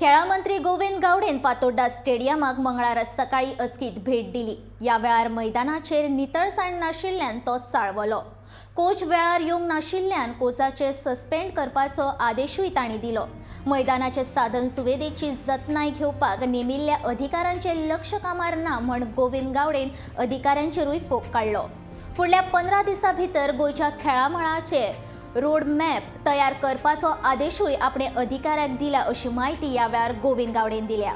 खेळां मंत्री गोविंद गावडेन फातोड्डा स्टेडियमाक मंगळारा सकाळी अचकीत भेट दिली. ह्या वेळार मैदानाचेर नितळसाण नाशिल्ल्यान तो चाळवलो. कोच वेळार येवंक नाशिल्ल्यान कोचाचे सस्पेंड करपाचो आदेशूय तांणी दिलो. मैदानाचे साधन सुविधेची जतनाय घेवपाक नेमिल्ल्या अधिकाऱ्यांचे लक्ष कामार ना म्हण गोविंद गावडेन अधिकाऱ्यांचेरूय फोग काडलो. फुडल्या 15 दिसां भितर गोंयच्या खेळां मळाचे रोड मॅप तयार करपाचो आदेशूय आपणे अधिकाऱ्याक दिला अशी म्हायती ह्या वेळार गोविंद गावडेन दिल्या.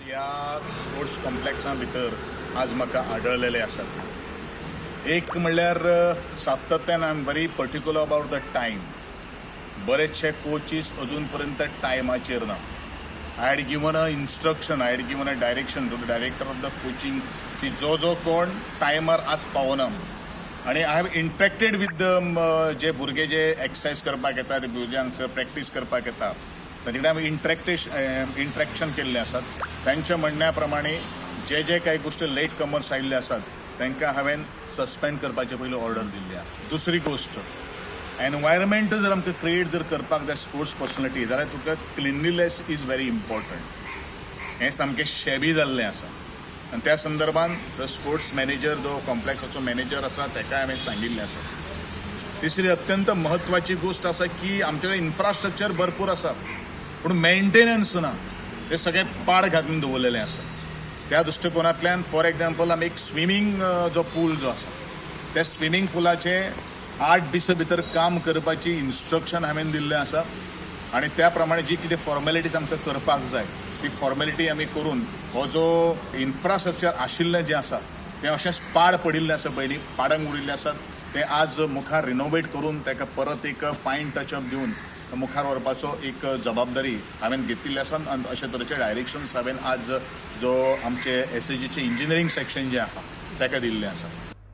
ह्या स्पोर्ट्स कॉम्प्लेक्सा भितर आज म्हाका आढळलेले आसात. एक म्हणल्यार सातत्यान I am very particular about the time. बरेचशे कोचीस अजून पर्यंत टायमाचेर ना. I had given a instruction, I had given a direction to the director of the coaching की जो जो कोण टायमार आज पावना. आनी I have interacted with the जे भुरगे जे एक्सरसायज करपाक येता, ते भुरगे हांगसर प्रॅक्टीस करपाक येता, तांचे कडेन आमी इंट्रॅक्शन केल्लें आसात. तांच्या म्हणण्या प्रमाणे जे जे कांय गोश्टी लेट कमर्स आयिल्ले आसात तांकां हांवें सस्पेंड करपाचे पयलीं ऑर्डर दिल्ली आसा. दुसरी गोश्ट, एनवायरमेंट जर आमकां क्रिएट जर करपाक जाय स्पोर्ट्स पर्सनलिटी जाल्यार तुका क्लिनलीनेस is very important. हें सामकें शेबी जाल्लें आसा आनी त्या संदर्भान the sports manager, जो कॉम्प्लेक्साचो मॅनेजर आसा, ताका हांवें सांगिल्लें आसा. तिसरी अत्यंत म्हत्वाची गोश्ट आसा की आमचे कडेन इन्फ्रास्ट्रक्चर भरपूर आसा पूण मेंटेनन्स ना. ते सगळें पाड घालून दवरलेलें आसा. त्या दृश्टिकोनांतल्यान फॉर एग्जाम्पल आमी एक स्विमींग जो पूल जो आसा त्या स्विमींग पुलाचें 8 दिसां भितर काम करपाची इन्स्ट्रक्शन हांवें दिल्लें आसा आनी त्या प्रमाणे जी कितें फॉर्मेलिटीज आमकां करपाक जाय ती फॉर्मेलिटी आमी करून हो जो इन्फ्रास्ट्रक्चर आशिल्लें जें आसा तें अशेंच पाड पडिल्लें आसा, पयलीं पाडंग उरिल्लें आसा, तें आज मुखार रिनोवेट करून ताका परत एक फायन टचअप दिवन मुखार व्हरपाचो एक जबाबदारी हांवें घेतिल्ली आसा. आनी अशे तरेचे डायरेक्शन्स हांवें आज जो आमचे एसएजीचे इंजिनियरींग सेक्शन जें आसा ताका दिल्लें आसा.